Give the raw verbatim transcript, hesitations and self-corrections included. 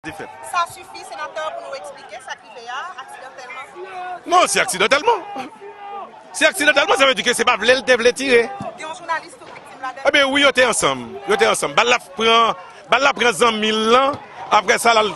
Te fèt. Sa sifi, senatè, pou nou eksplike sa k rive a aksidantèlman? Non, se aksidantèlman. Se aksidantèlman, sa vle di ke se pa vle l te vle tire. Gen yon jounalis tou viktim ladan. Ebyen wi, yo te ansanm. Yo te ansanm. Bal la pran, bal la pran zanmi l lan. Apre sa, l al